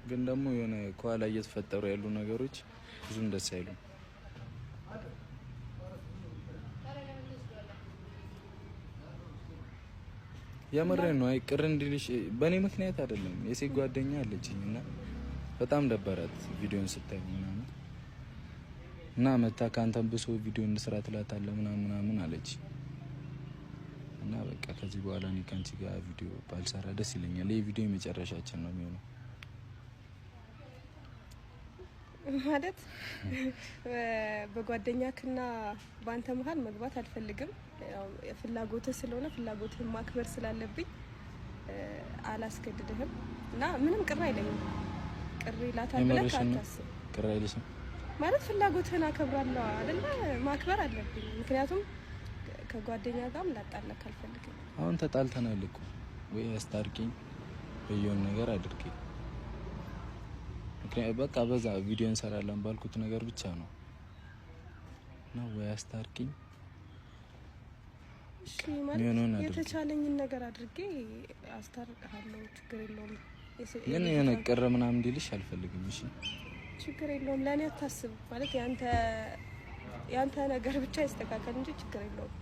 ግን ደግሞ የሆነ ከኋላ እየተፈጠሩ ያሉ ነገሮች ብዙም ደስ አይሉም። የምሬን ነው። አይ ቅር እንዲልሽ በእኔ ምክንያት አይደለም። የሴት ጓደኛ አለችኝ እና በጣም ደበራት ቪዲዮን ስታይ ምናምን እና መታ ከአንተም ብሶ ቪዲዮ እንስራ ትላታለህ ምናምን ምናምን አለች እና በቃ ከዚህ በኋላ እኔ ከአንቺ ጋር ቪዲዮ ባልሰራ ደስ ይለኛል። ይህ ቪዲዮ የመጨረሻችን ነው የሚሆነው። ማለት በጓደኛክና በአንተ መሀል መግባት አልፈልግም። ፍላጎትህ ስለሆነ ፍላጎትህን ማክበር ስላለብኝ አላስገድድህም እና ምንም ቅር አይለኝም። ቅር ይላታል ብለህ አታስብ። ቅር አይልሽም ማለት ፍላጎትህን አከብራለሁ አይደለ? ማክበር አለብኝ። ምክንያቱም ከጓደኛ ጋርም ላጣላክ አልፈልግም። አሁን ተጣልተናል እኮ ወይ አስታርቂኝ፣ ወይ የሆነ ነገር አድርጊ። ምክንያቱም በቃ በዛ ቪዲዮ እንሰራለን ባልኩት ነገር ብቻ ነው እና ወይ አስታርቂኝ። እሺ ማለት የተቻለኝን ነገር አድርጌ አስታርቅሃለሁ። ችግር የለውም። ግን የሆነ ቅር ምናምን እንዲልሽ አልፈልግም። እሺ ችግር የለውም። ለእኔ አታስብ። ማለት ያንተ ነገር ብቻ ይስተካከል እንጂ ችግር የለውም።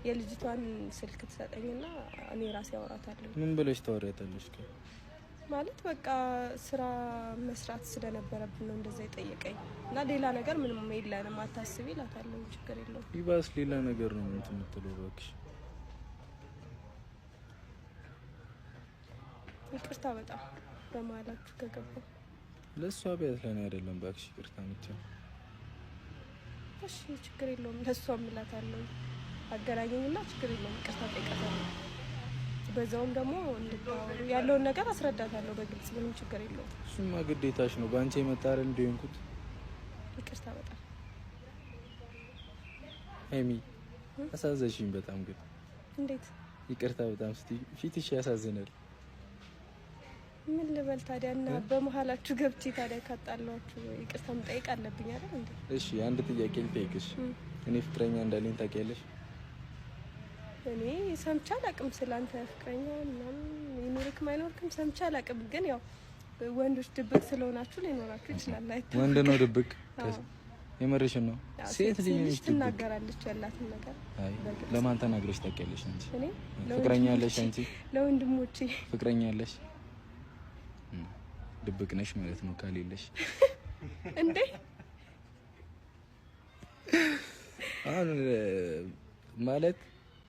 የልጅቷን ስልክ ትሰጠኝና እኔ ራሴ አወራታለሁ። ምን ብለሽ ታወሪያታለሽ? ማለት በቃ ስራ መስራት ስለነበረብን ነው እንደዛ የጠየቀኝ እና ሌላ ነገር ምንም የለንም አታስቢ እላታለሁ። ችግር የለውም። ይባስ ሌላ ነገር ነው እንትን የምትለው እባክሽ። ይቅርታ በጣም በመሀላችሁ ከገባሁ። ለእሷ ቢያት ለእኔ አይደለም እባክሽ ይቅርታ የምትይው። እሺ ችግር የለውም። ለእሷ እምላታለሁ። አገናኘኝና ችግር የለውም ይቅርታ ጠይቃታለሁ። በዛውም ደግሞ እንድታወሩ ያለውን ነገር አስረዳታለሁ በግልጽ ምንም ችግር የለውም። እሱማ ግዴታሽ ነው። በአንቺ የመጣ አይደል እንደ ሆንኩት። ይቅርታ በጣም ሀይሚ አሳዘንሽኝ በጣም ግን። እንዴት? ይቅርታ በጣም ስትይ ፊትሽ ያሳዝናል። ምን ልበል ታዲያ? እና በመሀላችሁ ገብቼ ታዲያ ካጣሏችሁ ይቅርታ መጠየቅ አለብኝ አይደል እንዴ? እሺ አንድ ጥያቄ ልጠይቅሽ። እኔ ፍቅረኛ እንዳለኝ ታውቂያለሽ? እኔ ሰምቼ አላውቅም ስላንተ ፍቅረኛ ምናምን ይኖርክም አይኖርክም ሰምቼ አላውቅም። ግን ያው ወንዶች ድብቅ ስለሆናችሁ ሊኖራችሁ ይችላል። አይታወቅም። ወንድ ነው ድብቅ? የምርሽን ነው? ሴት ልጅ ትናገራለች ያላትን ነገር። አይ ለማን ተናግረሽ ታውቂያለሽ አንቺ? እኔ ፍቅረኛ አለሽ አንቺ? ለወንድሞቼ። ፍቅረኛ አለሽ? ድብቅ ነሽ ማለት ነው ካሌለሽ። እንዴ አሁን ማለት